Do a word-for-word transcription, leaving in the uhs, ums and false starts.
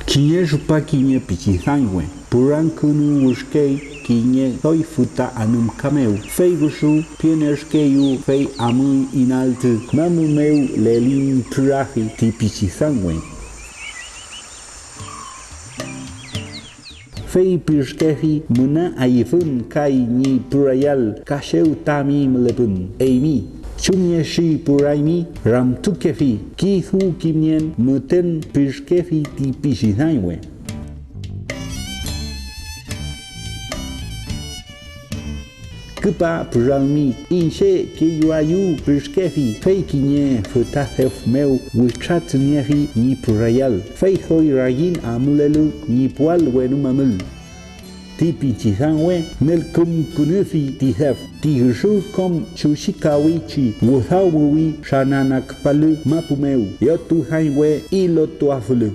Kiñe rupa kiñe pichi dañwe purankünuwürkey kiñe doy füta anümka mew, fey wüsu pienerkeeyew, fey amuy inaltu mamu mew lelin pürafi ti pichi dañwe. Fey pirkefi müna ayüfün kay ñi purayal ka chew tami mülepün eymi. ¿Chumngechi puraymi? Ramtukefi. Kisu kimnien müten pirkefi ti pichi dañwe. Küpa pürammi, iñche kelluaeyu pirkefi, fey kiñe füta def mew witratniefi ñi purayal, fey doy rayin amulelu ñi puwal wenu mamül. Ti pichi dañwe nülkümkünufi ti def, ti üsür kom chuchi kawichi wüdawüwi trananakpalu mapu mew, yotu dañwe ilotuafulu.